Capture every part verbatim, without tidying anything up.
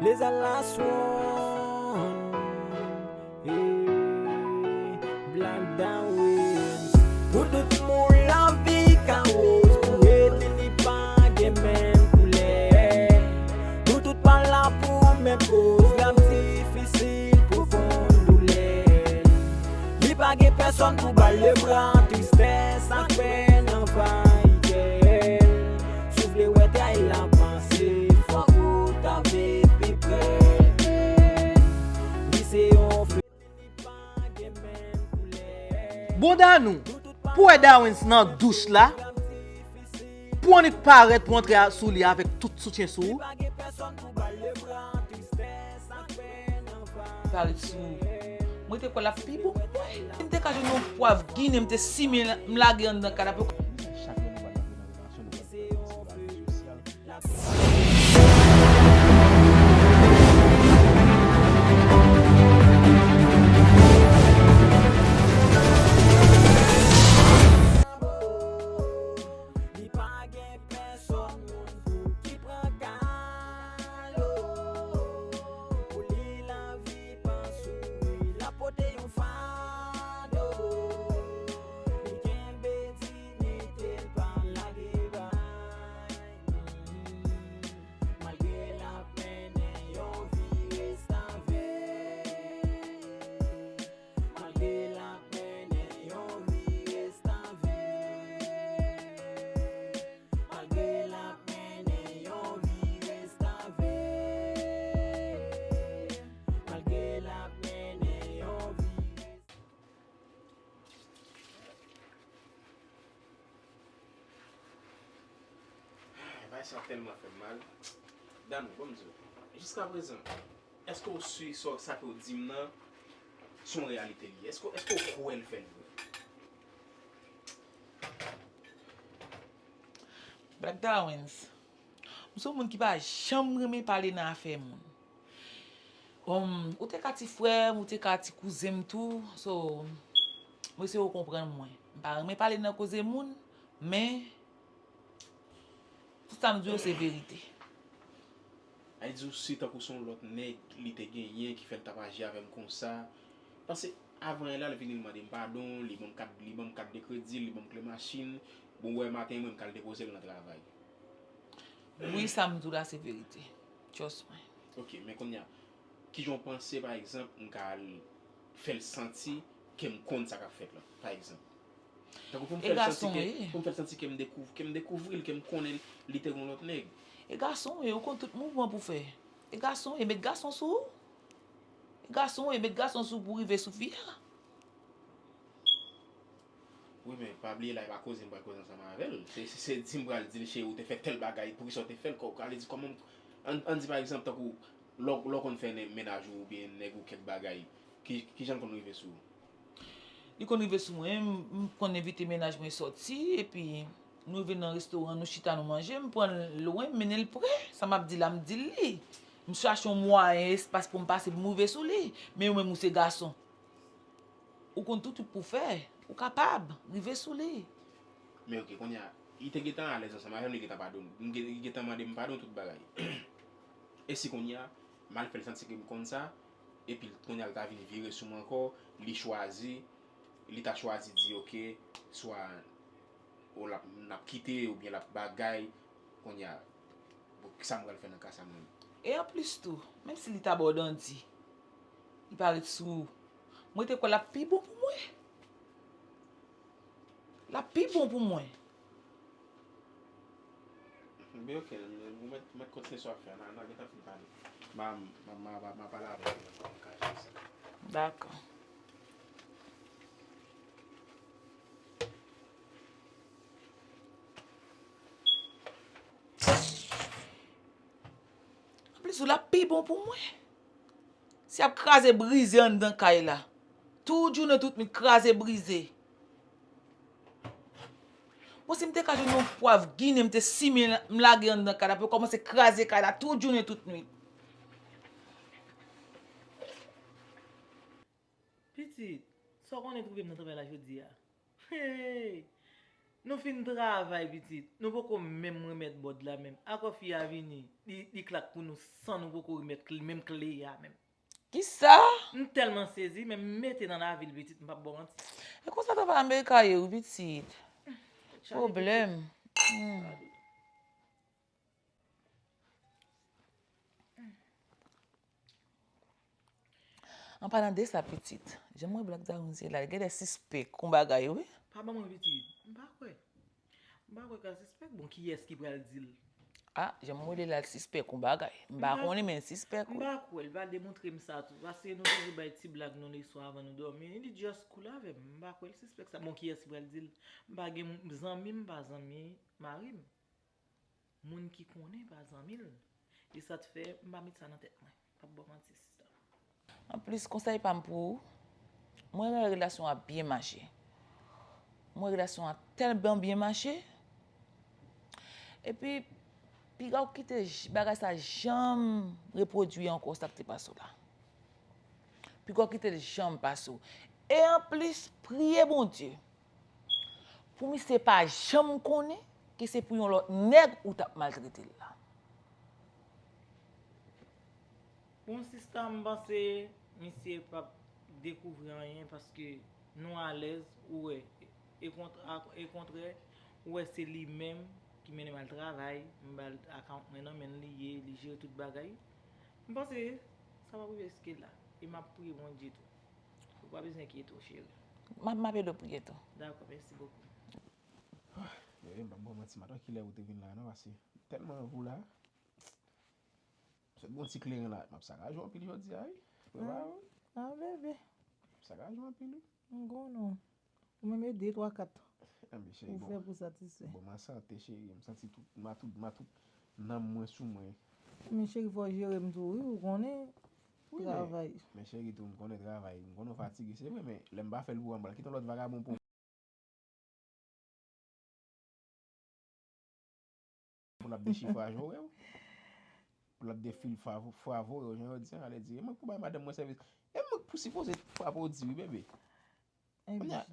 Les alas one, eh, Black Dawins. Pou tout moun lavi ka woz, pou ede li pa gen menm koulè. Nou tout pa la pou menm koz, l ap difisil pou konn doulè. Li pa gen pèsòn pou ba l lebra, tristès ak pèn anvayi kè l. Si w vle wè tray la panse, fòk ou ta viv pi pre. Li se yon fle, li pa gen menm koulè. Bonda nou, pou wè Dawens nan douch la, pou annik parèt, pou antre a- sou li avèk tout soutyen sou ou. Li pa gen pèsòn pou ba l lebra, tristès ak pèn anvayi kè l. Parèt sou ou. Mwen te kwè l ap pi bon pou mwen. Si m te ka jwenn yon pwav ginen, m te simen l, m lage anndan kad la pou. Chak lè nou pral antre nan relasyon, nou pral fè l sou rezo sosyal. Li pa gen pèsòn moun pou ki pran kado. Pou li lavi pa souri, l ap pote yon fado. Li kenbe diyite l, pa lage bay. Malgre l ap mennen yon vi restave. Malgre l ap mennen yon vi restave. Malgre l ap mennen yon vi restave. Malgre l ap mennen yon vi restave. Bagay sa tèlman fè m mal. Dam, bon m di w, jiskaprezan, èske w si sa, sa ke w di m nan, se yon reyalite li ye? Èske, èske w kwè l fè l vre? Black Dawens, m se yon moun ki pa janm renmen pale nan afè moun. Bon, ou te ka ti frè m, ou te ka ti kouzen m tou, so, mwen se ou konprann mwen. M pa renmen pale nan koze moun, men tout sa m di yo se verite. Ay di w si tankou se yon lòt nèg li te genyen ki fè l t ap aji avè m konsa. Paske avan yè la, l vini l mande m padon, li ban m kat, li ban m kat de kredi, li ban m kle machin. Bon, w wè maten mwen, m k al depoze l nan travay. Wi, sa m di w la se verite. Trust mwen. Ok, men kounye a, kijan w panse, pa egzanp, m ka al fè l santi ke m konn sa k ap fèt la, pa egzanp? Tankou pou m fè l santi ke, pou m fè l santi ke m dekouv-, ke m dekouvri l, ke m konnen li te gon lòt nèg. E gason w ye, ou konn tout mouvman pou fè. E gason w ye, met gason sou ou. E gason w ye, met gason sou ou pou rive sou fi a. Wi, men pa bliye la, e pa koze m pral koze ansanm avè l. Se, se, se di m pral di l, cheri, ou te fè tèl bagay, poukisa w te fè l? Kò-, ale di kòman, ann, ann di pa egzanp, tankou lè w, lè w konn fè nè-, mennaj ou oubyen nèg ou kèk bagay, ki, kijan l konn rive sou ou? Li konn rive sou mwen, m, m konn envite mennaj mwen sòti, epi nou rive nan restoran, nou chita, nou manje, m pran l lwen, m mennen l pre. Sa m ap di la, m di l li. M chache yon mwayen, espas pou m pase, pou m rive sou li. Men ou menm, ou se gason. Ou konn tout, tout pou fè. Ou kapab rive sou li. Men ok, kounye a, li te gentan alèz ansanm avè m, li gentan padone m. Li gentan mande m padon, tout bagay. E si kounye a, m al fè l santi ke m konn sa, epi kounye a, l ta vin vire sou mwen ankò, li chwazi, li ta chwazi di, ok, swa ou l ap, n ap kite, oubyen l ap bagay, kounye a, bon, kisa m pral fè nan ka sa menm? E anplis tou, menm si li ta ba w dandi, li pa ret sou ou, mwen te kwè l ap pi bon pou mwen. L ap pi bon pou mwen. Byen, ok, ou mèt, mèt kontinye sa w ap fè a, n a, n a gentan fin pale. M a, m a, m a, m a pale avè l, m ka jere sa. Dakò. Anplis, ou l ap pi bon pou mwen. Si ap kraze brize anndan kay la. Tout jounen, tout nwit, kraze brize. Bon, si m te ka jwenn yon pwav ginen, m te simen l, m lage anndan kay la, pou yo kòmanse kraze kay la tout jounen, tout nwit. Pitit, sa w konnen twouve m nan travay la jodi a? Hey! Nou fin travay, pitit. Nou poko menm remèt bòd la menm. Akò fi a vini, li, li klak pou nou san nou poko remèt kle, menm kle a menm. Kisa? M tèlman sezi, men m mete nan lavil, pitit, m p ap ba w manti. E konsa travay Amerika ye wi, pitit. Pwoblèm. Hmm. An palan de sa, pitit, jan m wè Black Diamond ye la, li genlè sispèk yon bagay, wi. Pa ban mwen pitit, m pa kwè. M pa kwè ka sispèk, bon, kiyès ki pral di l? A, jan m wè l la, l sispèk yon bagay. M pa konnen, men l sispèk, wi. M pa kwè, l va demontre m sa tou. Paske nou toujou bay ti blag nou leswa avan nou dòmi. Li just cool avè m. M pa kwè l sispèk sa. Bon, kiyès ki pral di l? M pa gen zanmi, m pa zanmi mari m. Moun ki konnen pa zanmi l. E sa t fè m pa met sa nan tèt mwen. M p ap ba w manti, sista. Anplis, konsèy pa m pou ou, mwen renmen relasyon an ap byen mache. Mwen relasyon an tèlman byen mache. Epi, piga w kite j- bagay sa janm repwodui ankò sa k te pase w la. Piga w kite l janm pase w. E anplis, priye Bondye pou misye pa janm konnen ke se pou yon lòt nèg ou t ap maltrete l la. Bon, sista, m panse misye p ap dekouvri anyen paske nou alèz, ou wè. E kont- a- e kontrè, ou wè se li menm ki mennen m al travay, m ba l account mwen nan men l li ye, li jere tout bagay. M panse sa p ap rive jiske la. E m ap priye Bondye tou. Ou pa bezwen enkyete w, cheri. M ap, m ap ede w priye tou. Dakò, mèsi bokou. Bebe, m p ap ba w manti, m pa t wè kilè ou te vin la non, paske tèlman vou la. Sot gon ti kleren la, m ap sakaje w anpil jodi a wi. Prepare w. Ah bebe. M ap sakaje w anpil wi. M konnen w. Ou menm e de twa kat. Ou fè pou satisfè. Bon, m an sante cheri, m santi tout, m a tout, m a tout nanm mwen sou mwen. Men cheri, fò w jere m tou wi, ou konnen travay. Men cheri tou, m konnen travay, m konnen w fatige, se vre, men lè m pa fè l pou ou, m pral kite yon lòt vagabon pou pou l ap dechifre ajore w, pou l ap defil favore w, jan yo di an, ale di, e mwen k pou bay madanm mwen sèvis, e mwen k pou sipoze frape w di wi bebe. Kounye a,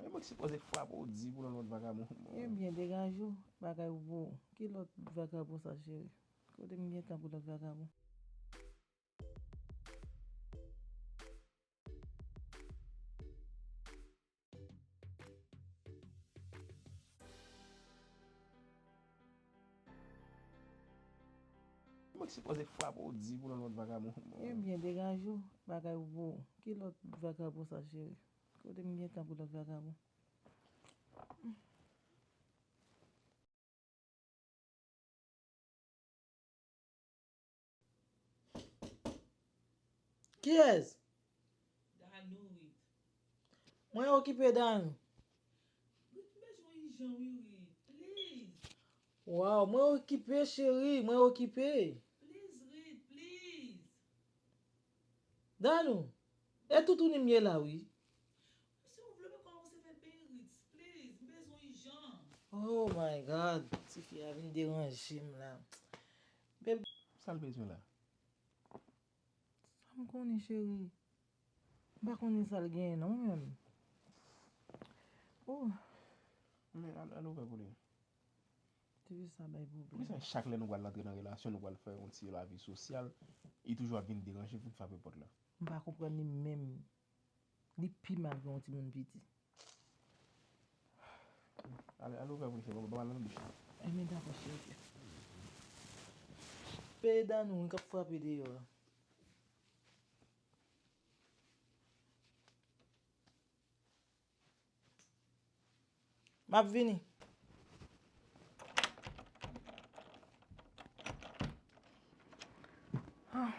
e mwen k sipoze frape w di pou yon lòt vagabon. Ebyen, degaje w, bagay ou pou ki lòt vagabon sa cheri? Kote m gen tan pou lòt vagabon? Mwen ki sipoze frape w di pou yon lòt vagabon. Ebyen, degaje w, bagay ou pou ki lòt vagabon sa cheri? Kote m gen tan pou lòt vagabon? Kiyès? Danou, Rit. Mwen okipe, Danou. Rit, m bezwen w ijan wi, Rit. Please. Waw, mwen okipe, cheri, mwen okipe. Please, Rit, please. Danou, e toutouni m ye la, wi. Si w vle, m ka kòmanse fè peyi Ritz, please, m bezwen ijan. Oh my God, tifi a vin deranje m la. Beb. Sa l bezwen la? Sa m konnen, cheri. M pa konnen sa l genyen non, menm. Oh. Men, al, al ouvè pou li. Ti fi sa bay pwoblèm. Poukisa chak lè nou pral rantre nan relasyon, nou pral fè yon ti lavi sosyal, li toujou ap vin deranje, vin frape pòt la? M pa konprann li menm. Li pi mal ke yon timoun piti. Ale, ale ouvè pou li, cheri. Ban m al nan douch la. Ebyen, dakò, cheri. Peye Danou wi k ap frape deyò a. M ap vini. Ah.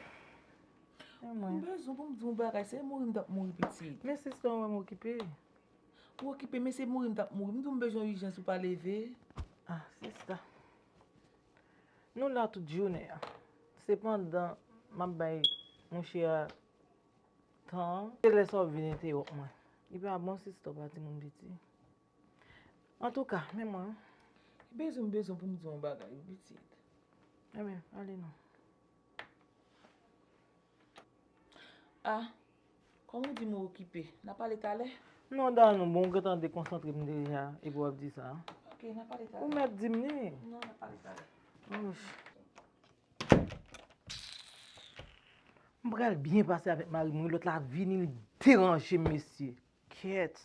M bezwen pou m di w yon bagay, se mouri m t ap mouri pitit. Men sista, w wè m okipe. Ou okipe, men se mouri m t ap mouri. M di w m bezwen ijans ou pa leve. Ah, sista. Nou la tout jounen an. Sepandan, m ap bay mouche a tan an. Se lè sa w vin entewòp mwen. Li pa bon sista w pa timoun piti. Antouka, men mwen. Li bezwen m bezwen pou m di w yon bagay wi pitit. Ebyen, ale non. Ah, kòm ou di m ou okipe, n a pale talè? Non, Danou, bon, ou gentan dekonsantre m deja, epi w ap di sa. Ok, n a pale talè. Ou mèt di m li. Non, n a pale talè. Ouch. M pral byen pase avèk mari m, wi, lòt la vini, li deranje m, mesye. Kèt.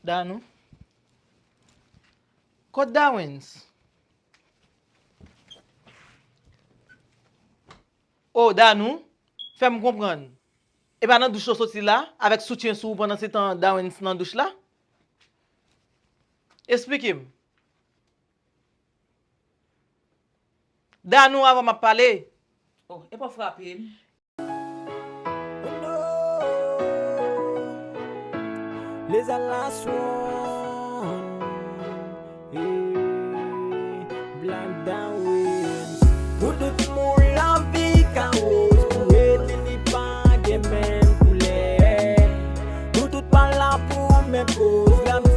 Danou. Kot Dawens? O, Danou, fè m konprann. E pa nan douch ou soti la, avèk soutyen sou ou pandan se tan Dawens nan douch la? Esplike m. Danou, avan m ap pale. Oh, epa w frape m. Les alas one, eh, Black Dawens. Pou tout moun lavi ka woz, pou ede li pa gen menm koulè. Nou tout pa la pou menm koz, la